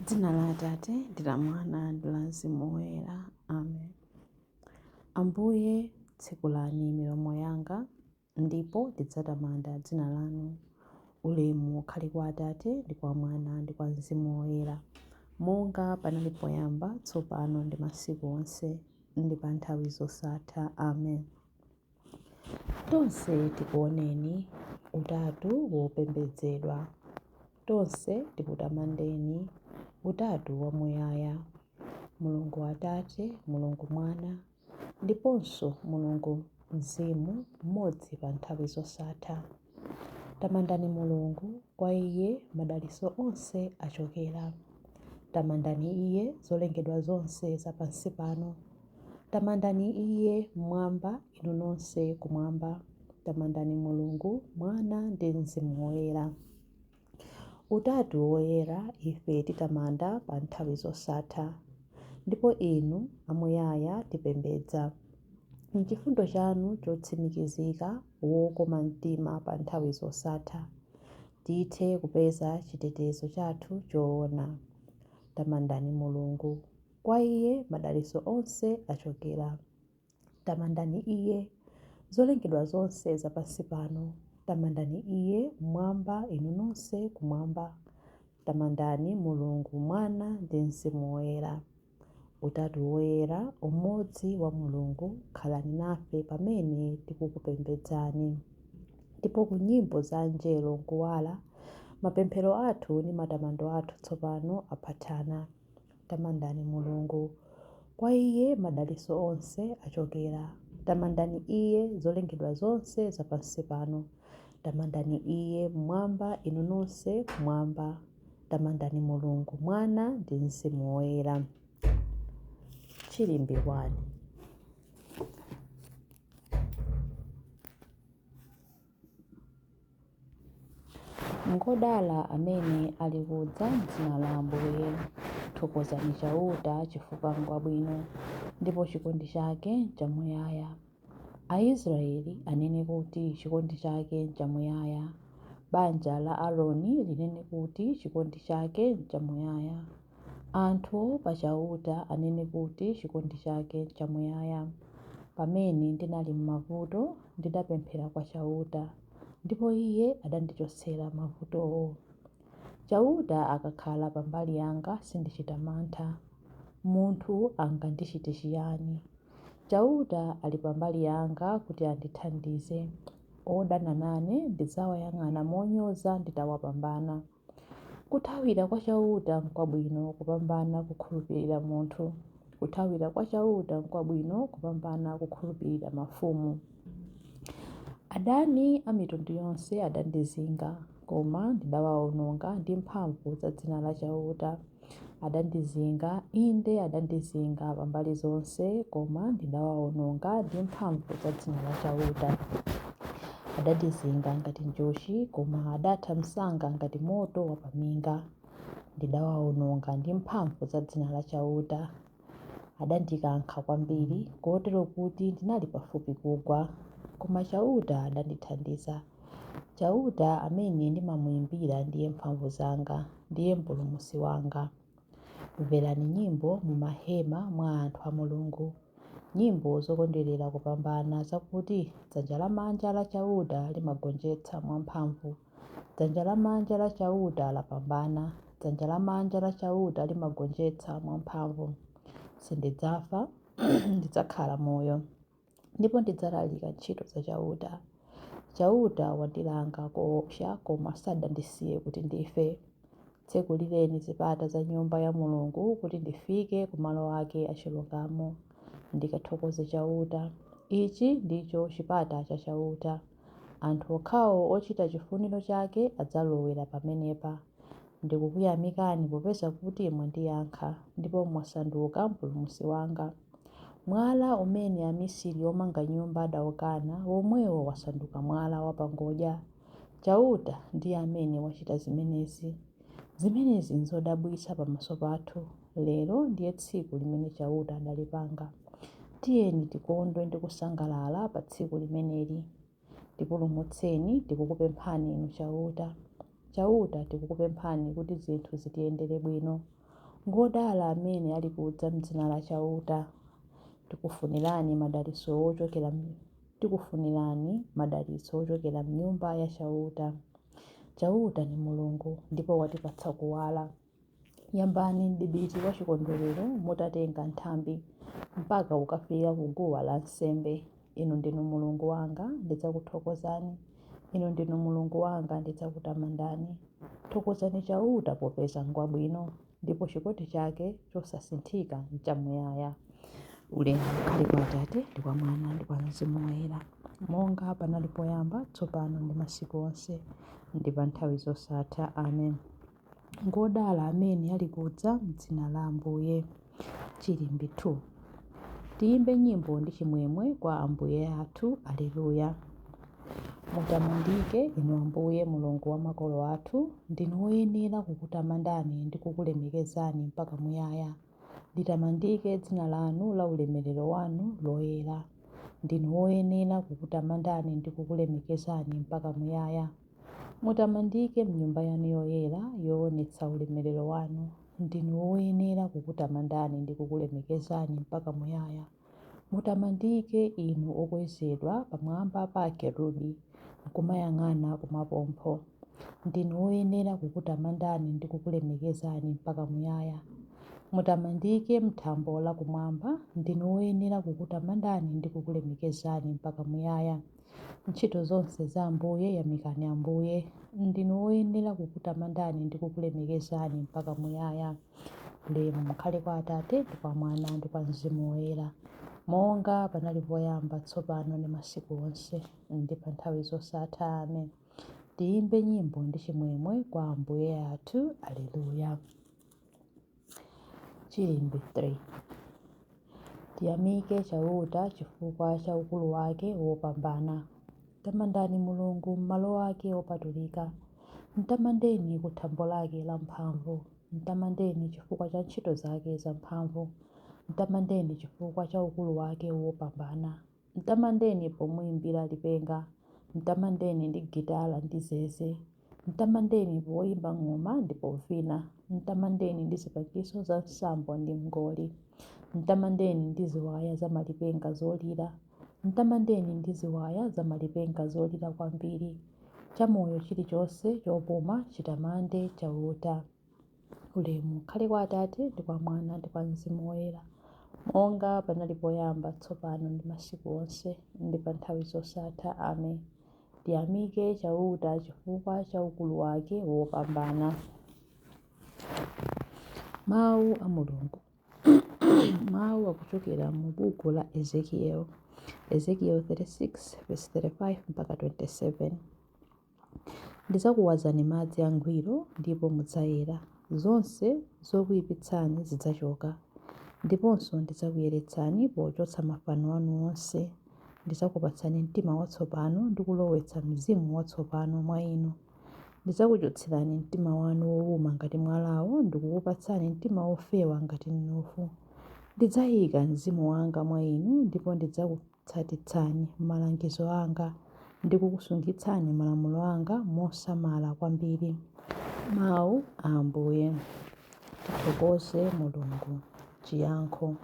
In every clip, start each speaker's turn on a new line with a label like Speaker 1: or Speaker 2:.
Speaker 1: Dzina la Atate ndi la Mwana ndi la Mzimu Woyera. Amen. Ambuye, tsekulani milomo yanga, ndipo ndidzatamanda dzina lanu. Ulemu ukhale kwa Atate ndi kwa Mwana ndi kwa Mzimu Woyera, monga panali poyamba, tsopano ndi masiku onse, ndi pa nthawi zosatha. Amen. Tonse tikuoneni, Utatu wopembedzedwa. Tonse tikutamandeni, Utatu wamuyaya. Mulungu Atate, Mulungu Mwana, ndiponso Mulungu Mzimu, mmodzi pa nthawi zosatha. Tamandani Mulungu, kwa Iye madalitso onse achokera. Tamandani Iye, zolengedwa zonse za pansi pano. Tamandani Iye m'mwamba, inu nonse kumwamba. Tamandani Mulungu, Mwana ndi Mzimu Woyera. Utatu Woyera ife titamanda pa nthawi zosatha, ndipo Inu amuyaya tipembedza. M'chifundo chanu chotsimikizika, wokoma mtima pa nthawi zosatha, tithe kupeza chitetezo chathu choona. Tamandani Mulungu. Kwa Iye madalitso onse achokera. Tamandani Iye, zolengedwa zonse za pansi pano. Tamandani Iye m'mwamba, inu nonse kumwamba. Tamandani Mulungu Mwana ndi Mzimu Woyera. Utatu Woyera, umodzi wa Mulungu, khalani nafe pamene tikukupembedzani. Ndipo ku nyimbo za angelo nkuwala, mapemphero athu ndi matamando athu tsopano aphatana. Tamandani Mulungu. Kwa Iye madalitso onse achokera. Tamandani Iye, zolengedwa zonse za pansi pano. Tamandani Iye m'mwamba, inu nonse kumwamba. Tamandani Mulungu, Mwana ndi Mzimu Woyera. Chilimbi 1. Ngodala amene alikudza m'dzina la Ambuye. Thokozani Chauta chifukwa ngwabwino, ndipo chikondi chake nchamuyaya. Aisraele anene kuti, Chikondi chake nchamuyaya. Banja la Aroni linene kuti, Chikondi chake nchamuyaya. Anthu oopa Chauta anene kuti, Chikondi chake nchamuyaya. Pamene ndinali m'mavuto, ndidapemphera kwa Chauta, ndipo Iye adandichotsera mavutowo. Chauta akakhala pa mbali yanga sindichita mantha. Munthu angandichite chiyani? Chauta ali pa mbali yanga kuti andithandize. Odana nane ndidzawayang'ana monyoza nditawapambana. Kuthawira kwa Chauta nkwabwino kupambana kukhulupirira munthu. Kuthawira kwa Chauta nkwabwino kupambana kukhulupirira mafumu. Adani a mitundu yonse adandizinga, koma ndidawaononga ndi mphamvu za dzina la Chauta. Adandizinga, inde adandizinga pa mbali zonse, koma ndidawaononga ndi mphamvu za dzina la Chauta. Adandizinga ngati njuchi, koma adatha msanga ngati moto wapaminga. Ndidawaononga ndi mphamvu za dzina la Chauta. Adandikankha kwambiri, kotero kuti ndinali pafupi kugwa, koma Chauta adandithandiza. Chauta amene ndimamuimbira ndiye mphamvu zanga, ndiye mpulumutsi wanga. Mverani nyimbo m'mahema mwa anthu a Mulungu, nyimbo zokondwerera kupambana zakuti, Dzanja lamanja la Chauta limagonjetsa mwamphamvu. Dzanja lamanja la Chauta lapambana, dzanja lamanja la Chauta limagonjetsa mwamphamvu. Sindidzafa, ndidzakhala moyo, ndipo ndidzalalika ntchito za Chauta. Chauta wandilanga koopsa, koma sadandisiye kuti ndife. Tsekulireni zipata za Nyumba ya Mulungu kuti ndifike ku malo ake achilungamo, ndikathokoze Chauta. Ichi ndicho chipata cha Chauta. Anthu okhawo ochita chifuniro chake adzalowera pamenepa. Ndikukuyamikani popeza kuti mwandiyankha, ndipo mwasanduka mpulumutsi wanga. Mwala umene amisiri omanga nyumba adaukana, womwewo wasanduka mwala wapangodya. Chauta ndiye amene wachita zimenezi. Zimenezi nzodabwitsa pamaso pathu. Lero ndiye tsiku limene Chauta adalipanga. Tiyeni tikondwe ndi kusangalala pa tsiku limeneli. Tipulumutseni, tikukupemphani Inu Chauta. Chauta, tikukupemphani kuti zinthu zitiyendere bwino. Ngodala amene alikudza m'dzina la Chauta. Tikufunirani madalitso ochokera Tikufunirani madalitso ochokera m'nyumba ya Chauta. Chauta ndi Mulungu, ndipo watipatsa kuwala. Yambani mdipiti wachikondwerero mutatenga nthambi, mpaka kukafika ku guwa lansembe. Inu ndinu Mulungu wanga, ndidzakuthokozani. Inu ndinu Mulungu wanga, ndidzakutamandani. Thokozani Chauta popeza ngwabwino, ndipo chikondi chake chosasinthika nchamuyaya. Ulemu ukhale kwa Atate, ndi kwa Mwana, ndi kwa Mzimu Woyera, monga panali poyamba, tsopano ndi masiku onse, ndi pa nthawi zosatha. Amen. Ngodala amene alikudza m'dzina la Ambuye. Chilimbi 2. Tiyimbe nyimbo ndi chimwemwe kwa Ambuye athu. Aleluya. Mutamandike, inu Ambuye Mulungu wa makolo athu, ndinu woyenera kukutamandani ndi kukulemekezani mpaka muyaya. Litamandike dzina lanu la ulemerero wanu loyera. Ndinu woyenera kukutamandani ndi kukulemekezani mpaka muyaya. Mutamandike m'nyumba yanu yoyera yoonetsa ulemerero wanu. Ndinu woyenera kukutamandani ndi kukulemekezani mpaka muyaya. Mutamandike inu okwezedwa pamwamba pa akerubi, n'kumayang'ana kumapompho. Ndinu woyenera kukutamandani ndi kukulemekezani mpaka muyaya. Mutamandike m'thambo lakumwamba. Ndinu woyenera kukutamandani ndi kukulemekezani mpaka muyaya. Ntchito zonse za Ambuye, yamikani Ambuye. Ndinu woyenera kukutamandani ndi kukulemekezani mpaka muyaya. Ulemu ukhale kwa Atate, ndi kwa Mwana, ndi kwa Mzimu Woyera, monga panali poyamba, tsopano ndi masiku onse, ndi pa nthawi zosatha. Amen. Tiyimbe nyimbo ndi chimwemwe kwa Ambuye athu. Aleluya. Chilimbi 3. Tiyamike Chauta chifukwa cha ukulu wake wopambana. Tamandani Mulungu m'malo ake opatulika. Mtamandeni ku thambo lake lamphamvu. Mtamandeni chifukwa cha ntchito zake zamphamvu. Mtamandeni chifukwa cha ukulu wake wopambana. Mtamandeni pomuimbira lipenga. Mtamandeni ndi gitala ndi zeze. Mtamandeni poimba ng'oma ndi povina. Mtamandeni ndi zipangizo za nsambo ndi mngoli. Mtamandeni ndi ziwaya za malipenga zolira. Mtamandeni ndi ziwaya za malipenga zolira kwambiri. Chamoyo chilichonse chopuma chitamande Chauta. Ulemu ukhale kwa Atate, ndi kwa Mwana, ndi kwa Mzimu Woyera, monga panali poyamba, tsopano ndi masiku onse, ndi pa nthawi zosatha. Amen. Tiyamike Chauta chifukwa cha ukulu wake wopambana. Mawu a Mulungu. Mawu akuchokera mu buku la Ezekiel. Ezekiel 36 verse 35 mpaka 27. Ndidzakuwazani madzi angwiro, ndipo mudzayera. Zonse zokuipitsani zidzachoka. Ndiponso ndidzakuyeretsani pochotsa mafano anu onse. Ndidzakupatsani mtima watsopano ndi kulowetsa mzimu watsopano mwa inu. Ndidzakuchotserani mtima wanu wouma ngati mwalawo ndikukupatsani mtima wofewa ngati mnofu. Ndidzaika mzimu wanga mwa inu ndipo ndidzakutsatitsani malangizo anga ndi kukusungitsani malamulo anga mosamala kwambiri. Mawu a Ambuye. Tithokoze Mulungu. Chiyankho.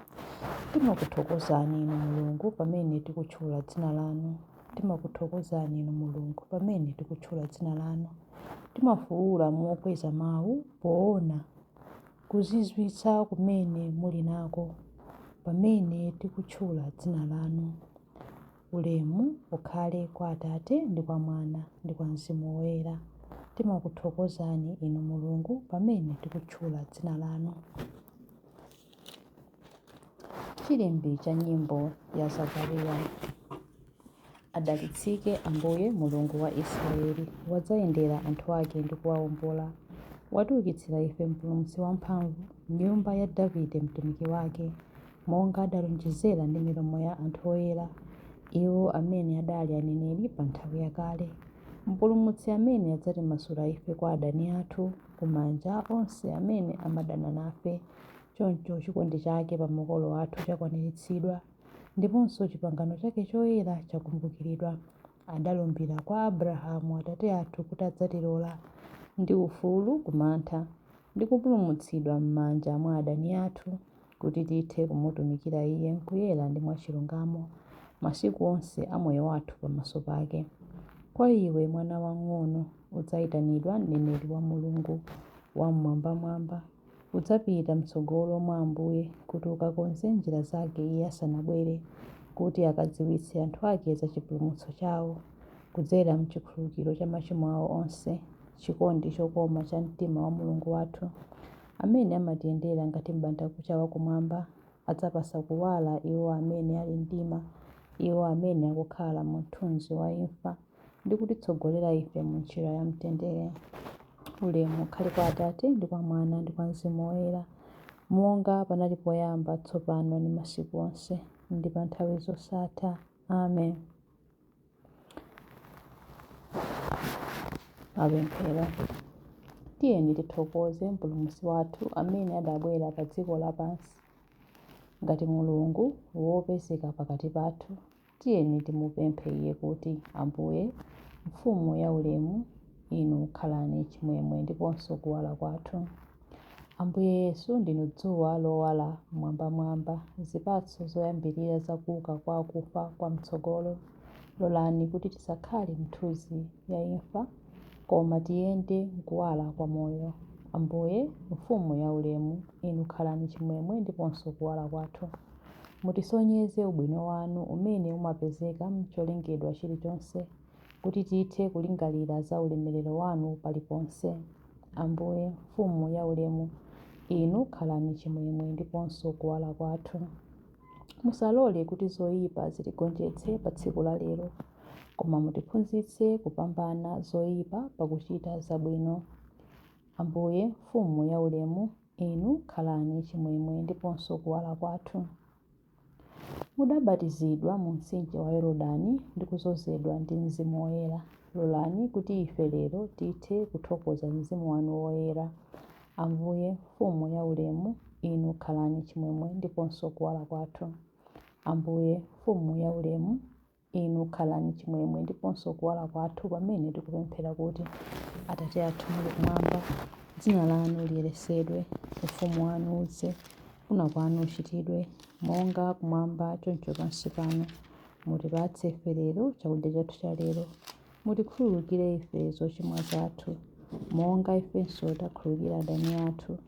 Speaker 1: Timakuthokozani Inu Mulungu pamene tikutchula dzina lanu. Timakuthokozani Inu Mulungu pamene tikutchula dzina lanu. Timafuwula mokweza mawu poona kuzizwitsa kumene muli nako pamene tikutchula dzina lanu. Ulemu ukhale kwa Atate, ndi kwa Mwana, ndi kwa Mzimu Woyera. Timakuthokozani Inu Mulungu pamene tikutchula dzina lanu. Chilimbi cha nyimbo ya Zakariya. Adalitsike Ambuye Mulungu wa Israeli, wadzayendera anthu ake ndi kuwawombola. Watiukitsira ife Mpulumutsi wamphamvu, m'nyumba ya Davide mtumiki wake, monga adalonjezera ndi milomo ya anthu oyera, iwo amene adali aneneri pa nthawi yakale. Mpulumutsi amene adzatimasula ife kwa adani athu, ku manja a onse amene amadana nafe. Choncho chikondi chake pa makolo athu chakwaniritsidwa, ndiponso chipangano chake choyera chakumbukiridwa. Adalumbira kwa Abrahamu atate athu kuti adzatilola ndi ufulu ku mantha. ndi kupulumutsidwa m'manja mwa adani athu, kuti tithe kumutumikira Iye m'kuyera ndi mwachilungamo masiku onse a moyo wathu pamaso pake. Kwa iwe, mwana wamng'ono, udzayitanidwa mneneri wa Mulungu Wam'mwambamwamba. Udzapita m'tsogolo mwa Ambuye kuti ukakonze njira zake Iye asanabwere, kuti akadziwitse anthu ake za chipulumutso chawo, kudzera m'chikhululukiro cha machimo awo onse, chikondi chokoma cha mtima wa Mulungu wathu, amene amatiyendera ngati m'bandakucha wakumwamba, adzapatsa kuwala iwo amene ali mdima, iwo amene akukhala mu mthunzi wa imfa, ndi kutitsogolera ife mu njira ya mtendere. Ulemu ukhale kwa Atate ndi kwa Mwana ndi kwa Mzimu Woyera, monga panali poyamba, tsopano ndi masiku onse, ndi pa nthawi zosatha. Amen. Mapemphero. Tiyeni tithokoze Mpulumutsi wathu amene adabwera pa dziko lapansi ngati Mulungu wopezeka pakati pathu. Tiyeni timupemphe Iye kuti, Ambuye, Mfumu yaulemu, Inu khalani chimwemwe ndiponso kuwala kwathu. Ambuye Yesu, ndinu dzuwa lowala m'mwambamwamba, zipatso zoyambirira za kuuka kwa akufa kwa m'tsogolo. Lolani kuti tisakhale m'nthunzi ya imfa, koma tiyende m'kuwala kwa moyo. Ambuye, Mfumu yaulemu, Inu khalani chimwemwe ndiponso kuwala kwathu. Mutisonyeze ubwino wanu umene umapezeka m'cholengedwa chilichonse, kuti tithe kulingalira za ulemerero wanu paliponse. Ambuye, Mfumu yaulemu, Inu khalani chimwemwe ndiponso kuwala kwathu. Musalole kuti zoyipa zitigonjetse pa tsiku la lero, koma mutiphunzitse kupambana zoyipa pakuchita zabwino. Ambuye, Mfumu yaulemu, Inu khalani chimwemwe ndiponso kuwala kwathu. Mudabatizidwa mu mtsinje wa Yorodani ndi kudzozedwa ndi Mzimu Woyera. Lolani kuti ife lero tithe kuthokoza Mzimu wanu Woyera. Ambuye, Mfumu yaulemu, Inu khalani chimwemwe ndiponso kuwala kwathu. Ambuye, Mfumu yaulemu, Inu khalani chimwemwe ndiponso kuwala kwathu pamene tikupemphera kuti, Atate athu muli kumwamba, dzina lanu liyeretsedwe, ufumu wanu udze, kufuna kwanu kuchitidwe, monga kumwamba choncho pansi pano. Mutipatse ife lero chakudya chathu cha lero. Mutikhululukire ife zochimwa zathu, monga ifenso takhululukira adani athu.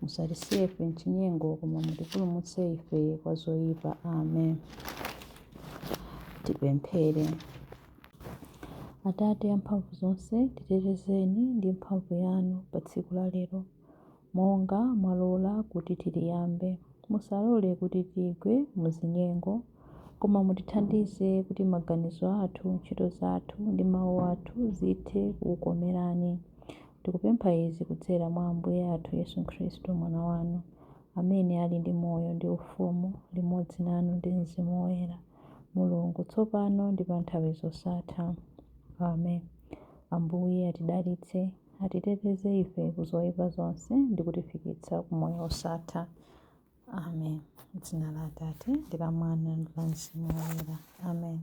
Speaker 1: Musatisiye ife m'chinyengo, koma mutipulumutse ife kwa zoyipa. Amen. Tipemphere. Atate amphamvu zonse, titetezeni ndi mphamvu yanu pa tsiku la lero, monga mwalola kuti tiliyambe. Musalole kuti tigwe muzinyengo, koma mutithandize kuti maganizo athu, ntchito zathu ndi mawu athu zithe kukukomerani. Tikupempha izi kudzera mwa Ambuye athu Yesu Khristu Mwana wanu, amene ali ndi moyo ndi ufumu limodzi nanu ndi Mzimu Woyera, Mulungu tsopano ndi pa nthawi zosatha. Amen. Ambuye atidalitse, atiteteze ife ku zoyipa zonse ndi kutifikitsa ku moyo wosatha. Amen. M'dzina la Atate ndi la Mwana ndi la Mzimu Woyera. Amen.